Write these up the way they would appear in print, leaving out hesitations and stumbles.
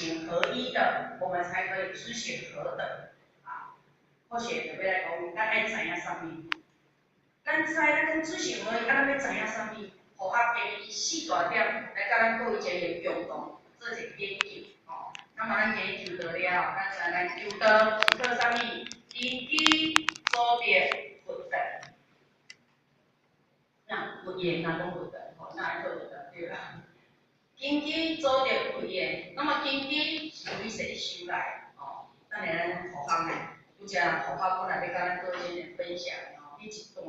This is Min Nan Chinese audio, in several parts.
行合一的，我們才可以知行合的。啊，科學就欲來講，咱愛知影啥物？咱知咱講知行合一，啊，咱欲知影啥物？佛學建議四大點來佮咱各位一個共同做一個研究，吼。那麼咱研究到了，咱知咱求道是靠啥物？根基、組織、佛德。那佛緣若講佛德，吼，那愛靠佛德對啦。根基、組織、佛緣，那麼根基是為誰修來？吼，等下咱佛學呢，拄則佛學本來欲佮咱各位先分享，吼，彼一段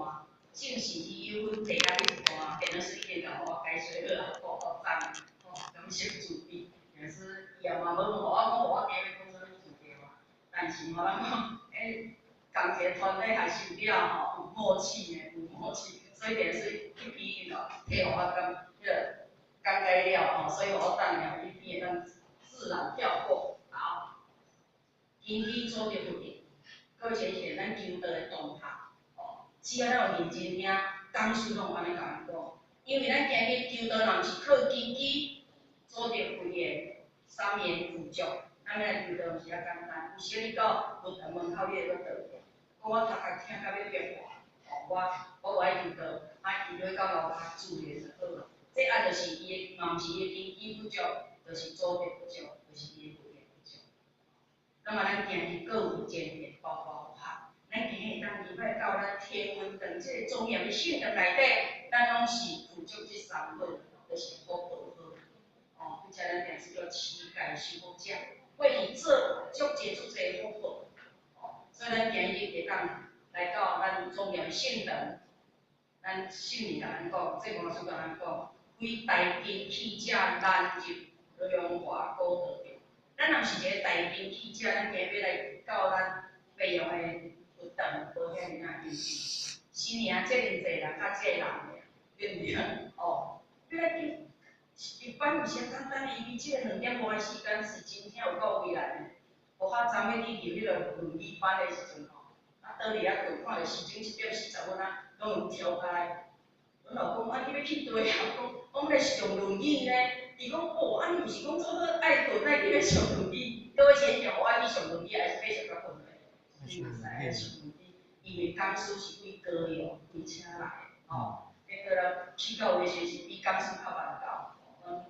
正是伊有分地下彼一段，變做是一點甲我解說好啊，好讚，吼，感謝主庇，也是伊也嘛無問我講，我今日講啥物主題嘛，但是吼，咱講，欸，仝一個團隊還受了吼，有默契呢，有默契，所以電視一篇就替我講，彼個講解了吼，所以我等下一篇會當自然跳過。好，根基組織佛緣，各位淺顯咱求道的動學，吼，只要咱有認真聽，講師攏有按呢共咱講，因為咱今日求道若毋是靠根基、組織佛緣、三緣具足，咱欲來求道毋是遐簡單。有時你到佛堂門口，你會閣倒去，講我頭殼疼甲欲變化，吼，我無愛求道，啊，伊就到樓跤自然就好啊。這啊就是伊的，嘛毋是伊的根基不足，就是組織不足，就是伊的佛緣不足。那麼咱今日各有前緣，包括佛學，咱今日會當入來到咱天文堂這個莊嚴的聖堂內底，咱攏是具足這三寶，就是福報好。哦，這咱定是叫持戒修福者，過去做足濟足濟福報，哦，所以咱今日會當來到咱莊嚴聖堂，咱聖人共咱講，這本書共咱講，非大根器者難入龍華果道中。咱若毋是一個大根器者，咱今日欲來到咱白楊的佛堂，無遐爾仔容易。新年這爾濟人，較濟人爾，對毋對？哦，欲來去一般毋是遐簡單的，因為這個2點外時間是真正有夠為難的。我較昨暝去入彼個論語班的時陣吼，啊，倒佇遐閣看著時鐘7點40分啊，攏有超開。阮老公啊，你欲去佗啊？講講來上論語呢？伊講哦，啊你毋是講做好愛睏，愛去欲上論語？各位先生，我愛去上論語，還是欲上較睏咧？你毋知愛上論語，因為講師是對高雄開車來的，吼，結果了去到的時陣是比講師較晚到。阮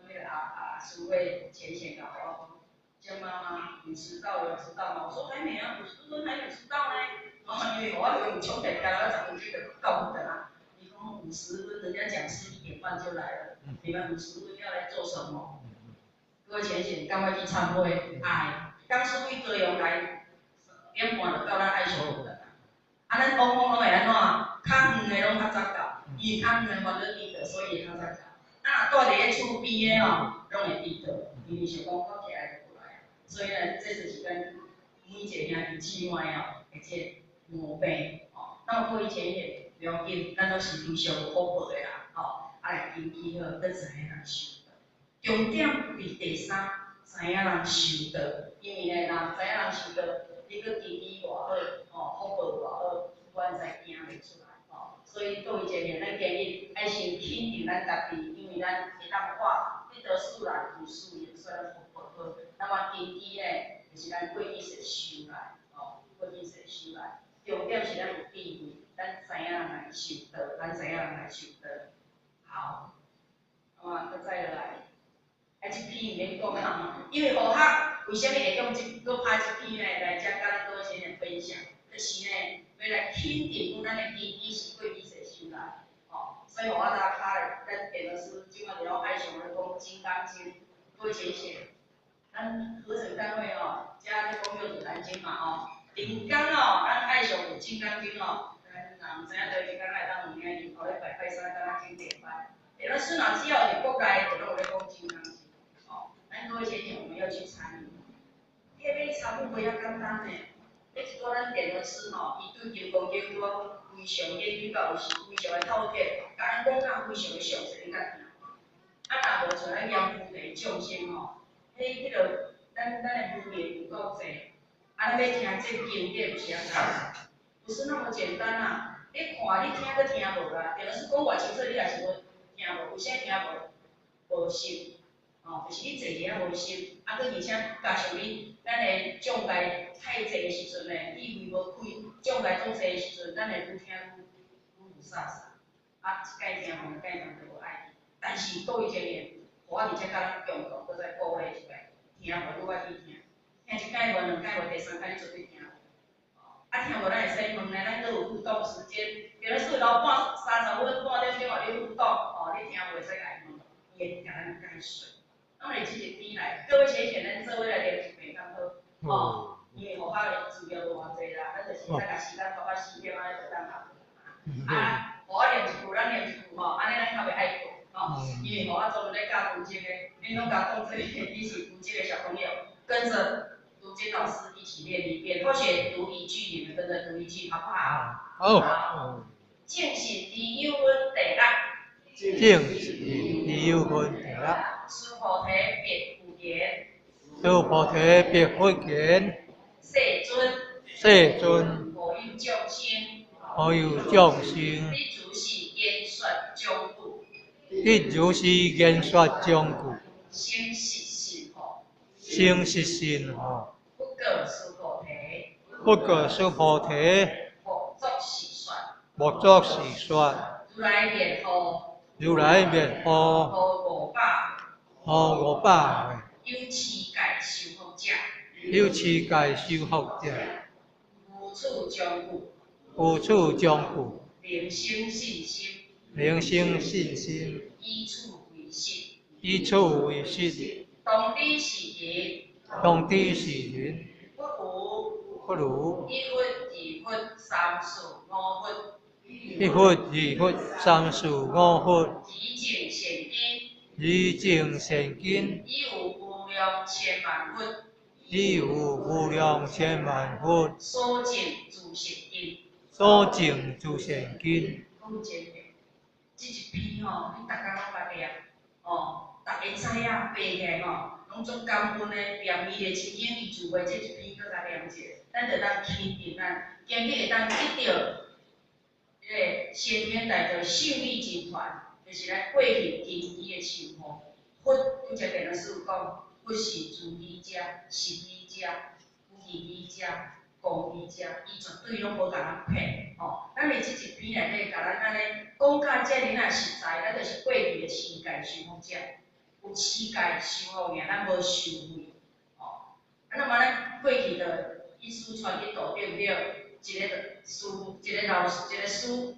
彼個阿師會淺顯共我講，江媽媽，你遲到了，知道嗎？我說還沒啊，50分還沒遲到呢。哦，因為我有充電，剛剛10分就到的啦。伊講五十分，人家講師1點半就來了，你們五十分要來做什麼？各位淺顯，趕快去懺悔，愛，講師對高雄來，點半就到咱愛上佛堂。啊，咱往往攏會按怎？較遠的攏較早到，伊較遠的煩惱遲到，所以會較早到。啊，若蹛佇咧厝邊的吼，攏會遲到，因為想講我起來就過來啊。所以呢，這就是咱每一個兄弟姊妹哦，的這個毛病吼。那麼各位淺顯，不要緊，咱攏是非常有福報的啦，吼。啊，來根基好，閣知影人修道。重點佇第三，知影人修道，因為呢，若知影人修道，你閣根基偌好，吼，福報偌好，完全行袂出來，吼。所以各位前面，咱今日愛先肯定咱家己，因為咱會當化得到自然有事業，所以咱福報好。那麼根基呢，就是咱過去世修來，吼，過去世修來。重點是咱有智慧，咱知影人來修道，咱知影人來修道。好，那麼閣再落來，啊，這篇毋免講啊，因為佛學為啥物會用這閣拍這篇呢？來遮佮咱各位先生分享，就是呢，欲來肯定講咱的根基是過去世修來，吼，所以我大卡咱電腦師這馬佇咧愛上咧講《金剛經》，各位淺顯，咱合成單位吼，遮咧講六祖壇經嘛吼，頂工哦，咱愛上有《金剛經》哦，咱若毋知影佗一工會當問兄弟，後禮拜拜三敢若經典班，電腦師若只要佇國內，就攏有咧講《金剛經》，吼，咱各位淺顯，我們要去參與，彼買茶不遐簡單呢。你一寡咱電腦師吼，伊對金剛經我非常研究到是非常的透徹，共咱講甲非常的詳細，你才聽。啊，若無像咱閻浮提眾生吼，彼個咱的文明有夠濟，啊，咱欲聽這經典毋是遐簡單，不是那麼簡單啊！你看你聽閣聽無啦，電腦師講偌清楚，你也是無聽無，為啥聽無？無心，吼，就是你坐佇遐無心，啊，閣而且加上你咱的障礙太濟的時陣呢，意會無開，障礙足濟的時陣，咱會愈聽愈愈霧煞煞。啊，一擺聽吼，兩擺聽就無愛去。但是各位青年，予我佇遮佮咱共同閣再鼓勵一擺，聽無愈愛去聽，聽一擺無兩擺無，第三擺你絕對聽無。啊，聽無咱會使問咧，咱閣有互動時間，比如說留半30分半點鐘予你互動，哦，你聽無會使共伊問，伊會共咱解說。咱會這一篇來，各位先賢，咱做伙來念一遍敢好？哦，因為護法的資料無偌濟啦，咱就是咱共時間拖到4點按呢就當合。啊，予我念一句，咱念一句吼，按呢咱較袂愛睏吼。因為予我專門咧教讀經的，恁攏共當做你是讀經的小朋友，跟着讀經老師一起念一遍，或許讀一句，你們跟着讀一句，好不好？好。淨信持有分第六。淨信持有分第六。須菩提白佛言。須菩提白佛言。世尊。世尊。保佑眾生。保佑眾生。得如是言說將故。得如是言說將故。生實信吼。生實信吼。不過須菩提。不過須菩提。莫作是說。莫作是說。如來滅後。如來滅後。後五百。後五百。有持戒修福者。有持戒修福者。於此將故。於此將故。能生信心。能生信心。以此為實。以此為實。當知是人。當知是人。不如。不如。一佛、二佛、三四五佛。一佛、二佛、三四五佛。以證善根。以證善根。已有無量千萬佛。已有無量千萬佛。所證諸善根。所證諸善根。講真的，這一篇吼，你逐工攏捌念，哦，逐个知影爬起來吼，攏總感恩的，念彌勒心經，伊自會這一篇閣共念一下，咱就當肯定咱，今日會當得著，彼个先天大道秀麗集團，就是咱過去根基的稱呼。佛拄才電腦師有講，佛是慈悲者、慈悲者、義語者、公義者，伊絕對攏無共咱騙，吼。咱佇這一篇內底，共咱按呢講甲遮爾仔實在，咱就是過去的持戒修福者，有持戒修福爾，咱無受費，吼。啊，那麼咱過去的一師傳一徒，對毋對？一个師，一个老師，一个師，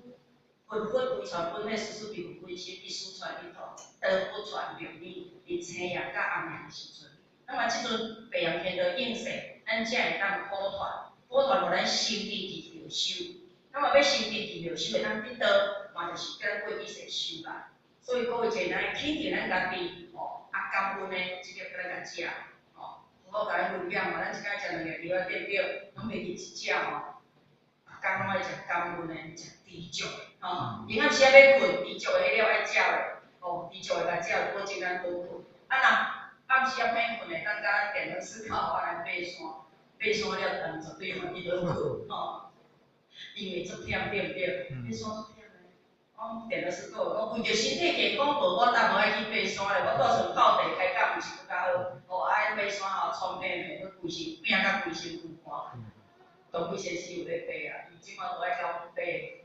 佛佛遺傳本體，師師必有分身，一師傳一徒，道不傳妙理，佇青夜佮暗暝的時陣。那麼這陣白陽天道應世，咱才會當普傳，普傳予咱生佇地妙修。那麼欲生佇地妙修會當得道，嘛就是佮咱過去世修來。所以各位一咱肯定咱家己，吼，啊感恩的，這個咱共食，吼，好好共咱分享嘛。咱一工食兩个蓼仔對毋對？攏袂記一隻吼。逐工攏愛食感恩的，食知足的，吼。閒暗時仔欲睏，知足的彼粒愛食的，吼，知足的共食，保證咱好睏。啊若暗時仔歹睏的，等甲電腦思考我來爬山，爬山了，人絕對歡喜好睏，吼。因為足忝對毋對？爬山足忝的。講電腦思考講為著身體健康，無我當無愛去爬山咧。我蹛厝泡茶開講，毋是閣較好？吼，啊，爬山吼，創拼拼，閣規身拼甲規身軀汗。當幾先生有咧爬啊，伊這擺都愛到爬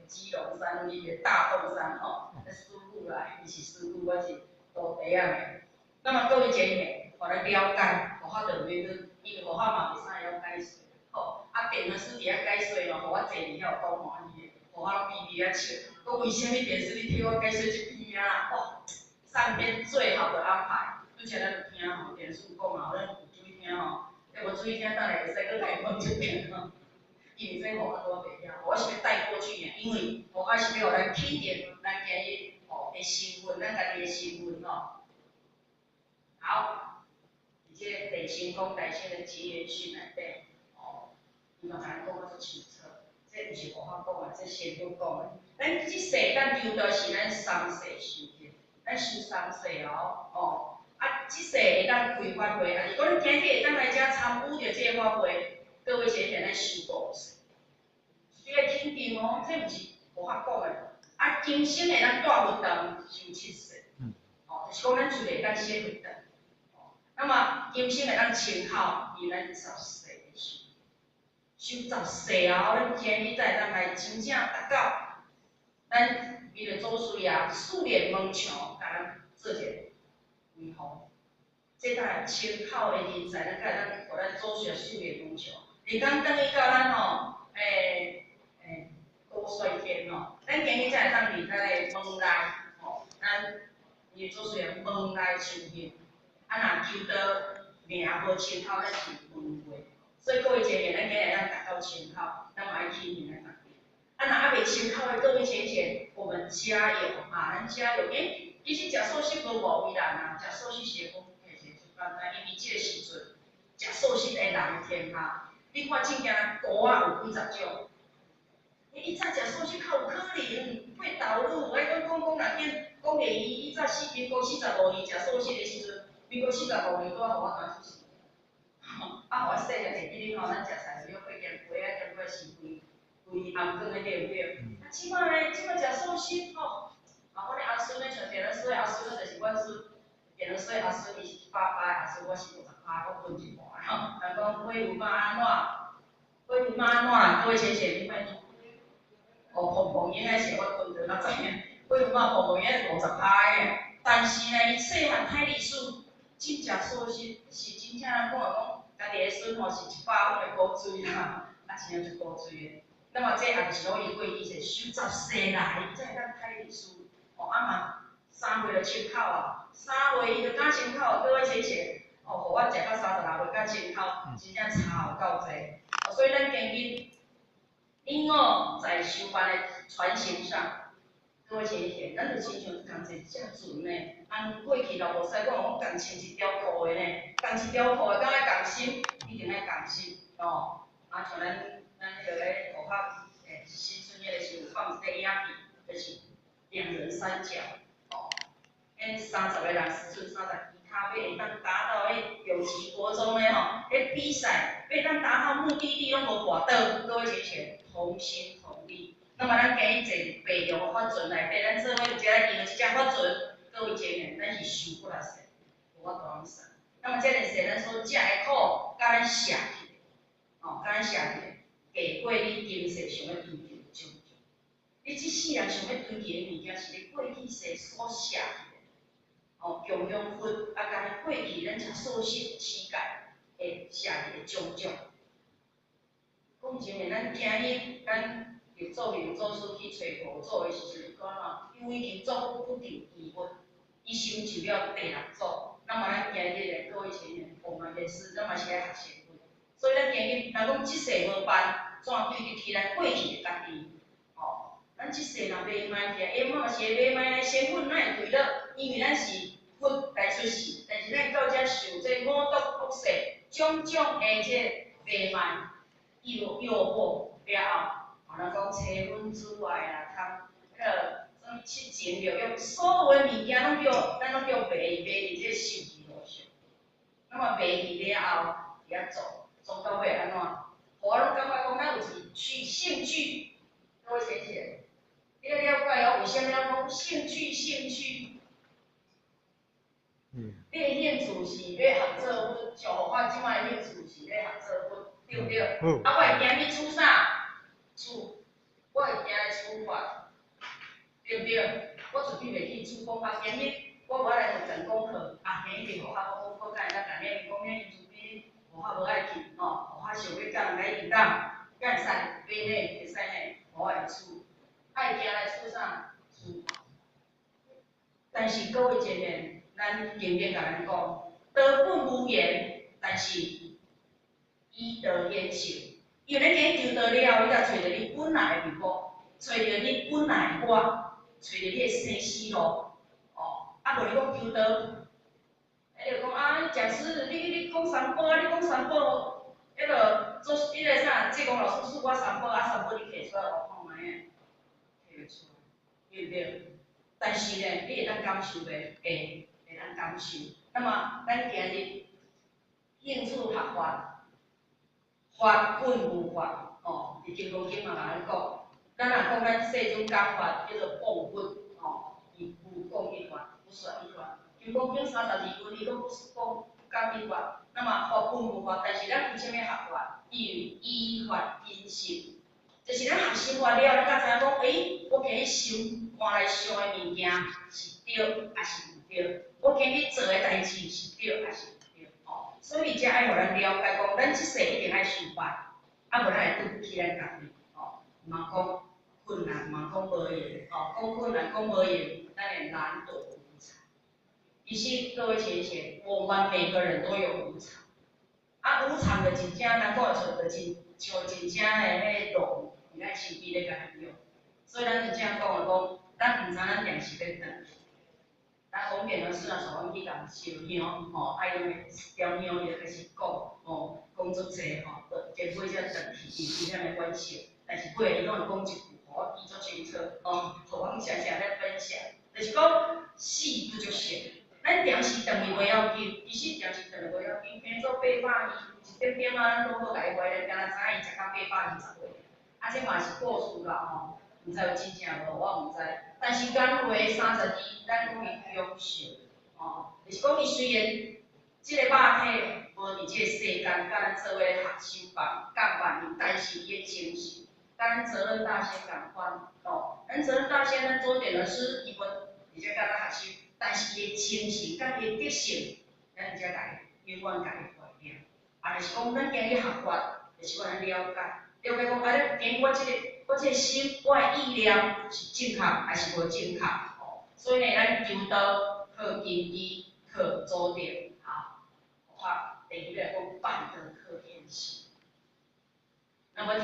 基隆山，伊個大鳳山吼，師傅啦，伊是師傅，我是徒弟仔爾。那麼各位前賢，予咱了解，護法就免去，因為護法嘛袂啥會曉解說，吼，啊電腦師佇遐解說吼，予我坐佇遐有講歡喜的，護法攏微微仔笑，講為啥物電視你替我解說這篇啊？哦，上天最好的安排，拄才咱有聽吼，電視講嘛，咱有注意聽吼，你無注意聽，等下會使閣來問一遍吼。因為這護法拄佇遐，我是欲帶過去爾，因為護法是欲予咱肯定咱今日吼的身份，咱家己的身份吼。好，佇這個地心講大乘的結緣訓內底，吼，伊嘛共咱講甲足清楚，這毋是護法講的，這仙佛講的。咱這世咱求的是咱三世修行，咱修三世哦，哦，啊，這世會當開法會，啊，如果你今日會當來遮參與著這個法會，各位先賢咱修五世。你愛肯定哦，這毋是護法講的。啊，今生的咱蹛佛堂修七世，哦，就是講咱出來會當說佛堂。哦，那麼今生會當清口，因為咱十世咧修，修十世啊！咱今日才會當來真正達到咱伊的祖師爺四面門牆，共咱做一个圍護。這才清口的人才，咱才會當予咱祖師爺四面門牆。日工轉去到咱吼，兜率天吼，咱今日才會當佇咱的門內吼，咱伊的祖師爺門內修行。啊，若求道名無清口，咱是門外。所以各位前賢，咱今日會當達到清口，咱嘛愛起行來達。啊，若猶未清口的各位淺顯，我們加油啊！咱加油！其實食素食無無為難啊，食素食是會講會是簡單，因為這個時陣食素食的人天下，你看正經菇仔有幾十種。伊早食素食較有可能會導入，我講講講若緊講會伊以早四民國45年食素食的時陣，民國45年拄仔予我大出世，啊，予我細漢會記得吼，咱食菜是要過鹹雞啊，鹹雞是規規頷頸的對毋對？啊，這擺呢，這擺食素食吼，啊，我的阿孫咧，像電腦說阿孫就是阮孫，電腦說阿孫伊是180的阿孫，我是50趴，我分一半吼。人講火有肉按怎？火有肉按怎？各位淺顯你看。哦，蓬蓬應該是我分著較知影，火有肉蓬蓬應該是50趴的，但是呢，伊細漢歹歷史，真食素食是真正人講來講，家己的孫吼是100分的古錐啦，啊，真正足古錐的。那麼這也就是講伊過去是修十世來，才會當歹歷史。哦，啊嘛，3歲就清口啊，3歲伊就敢清口，各位淺顯，哦，予我食到36歲敢清口，真正差有夠濟。哦，所以咱今日，你我在修法的傳承上，各位淺顯，咱就親像仝一隻船呢。按過去老無使講，講仝穿一條褲的呢，仝一條褲的，敢愛仝心，一定愛仝心，哦。啊，像咱彼個咧塗較新春迄個時有放一個影片，就是兩人三腳，哦，彼30個人尺寸三十支跤，欲會當達到彼永吉國中的吼，彼比賽，欲會當達到目的地攏無跋倒，各位淺顯同心同力。那麼咱今日坐白龍法船內底，咱做伙佇遮用這隻法船，各位淺顯，咱是受過來世，無法度通散。那麼這個世咱所食的苦，佮咱捨去，哦，佮咱捨去，過過你今世想欲追求的種種。你這世人想欲追求的物件，是你過去世所捨去的。哦，供養佛，啊，佮過去咱食素食乞丐會捨去的種種。講真的，咱今日咱六祖明祖師去揣佛祖的時陣，講啊，因為求祖不求其佛，伊成就了第六祖。那麼咱今日的各位前人，我們也是，咱嘛是愛學習佛。所以咱今日，若講這世無辦，怎對得起咱過去的家己？哦，咱這世若袂賣起來，嘛是會袂賣來身份，咱會墜落，因為咱是佛來出世，但是咱到遮受這五毒惡世種種的這迷慢誘惑了後，啊，咱講妻分子愛啦，貪，彼個啥物七情六欲，所有的物件攏叫咱攏叫迷迷佇這受氣路上。那麼迷去了後，佇遐做，做到尾按怎？我攏感覺講，咱有一趣興趣，各位淺顯，你愛了解哦，為啥物咱講興趣？興趣？你的興趣是欲學做佛，像我這擺的興趣是欲學做佛，對毋對？啊，我會驚去處啥？處，我會驚來處罰，對毋對？我絕對袂去處講啊！今日我無愛來學講功課，啊，今日學校我講講，敢會當共你講遐因慈悲，學校無愛去，吼，學校想欲教人來引導，敢會使？袂呢？會使呢？我會處，愛驚來處啥？處罰。但是各位前面，咱經典共咱講，道本無緣，但是依道演修。因為咱今日求道了後，你才揣著你本來的面目，揣著你本來的我，揣著你的生死路，哦，啊無你講求道，彼就講啊，講師，你講三寶啊，你講三寶，彼個做彼個啥，濟公老師賜我三寶，啊三寶你摕出來我看覓仔，摕袂出來，對毋對？但是呢，你會當感受袂？會，會當感受。那麼，咱今日興趣學法，法本無法，哦，佇金剛經嘛共咱講，咱若講咱世尊講法叫做謗佛，哦，伊無講一法，不說一法。金剛經32卷，伊攏講講感應法。那麼法本無法，但是咱為啥物學法？因為依法品心，就是咱學習法了，咱才知影講，欸，我今日心肝內想的物件是對抑是毋對？我今日做的代誌是對抑是毋對？吼，所以才愛予咱了解講，咱這世一定愛受拜，啊無咱會對不起咱家己，吼，毋通講困難，毋通講無閒，吼，講困難講無閒，咱會難得無常。其實各位淺顯，我們每個人都有無常。啊，無常就真正咱看會出，就真像真正的彼個龍佇咱身邊咧共咱用。所以咱真正講的講，咱毋知咱定時欲轉去。咱方便老師若帶阮去共燒香，吼，啊用的點香伊就開始講，吼，講足濟吼，就結尾才轉去，伊有啥物關係？但是尾伊攏會講一句，予我記足清楚，吼，予阮常常咧分享，就是講死不足惜。咱定時轉去袂要緊，其實定時轉去袂要緊，聽做800年，一點點仔，咱攏閣共伊懷念，敢若知影伊食到820歲。啊，這嘛是故事啦吼，毋知有真正無，我毋知。但是講話32，咱講伊永壽，吼，就是講伊雖然這個肉體無佇這個世間，佮咱做伙學習共款伊，但是伊的精神，佮咱責任大仙仝款，吼，咱責任大仙，咱祖典老師伊無佇遮佮咱學習。但是伊的精神佮伊的德性，咱才共伊永遠共伊懷念。啊，就是講咱今日學法，就是講咱了解，了解講，啊，咧今日我這個心，我的意念是正確還是無正確？吼，所以呢，咱求道靠根基，靠祖典，好，好，第二個講辦德靠天時。那麼。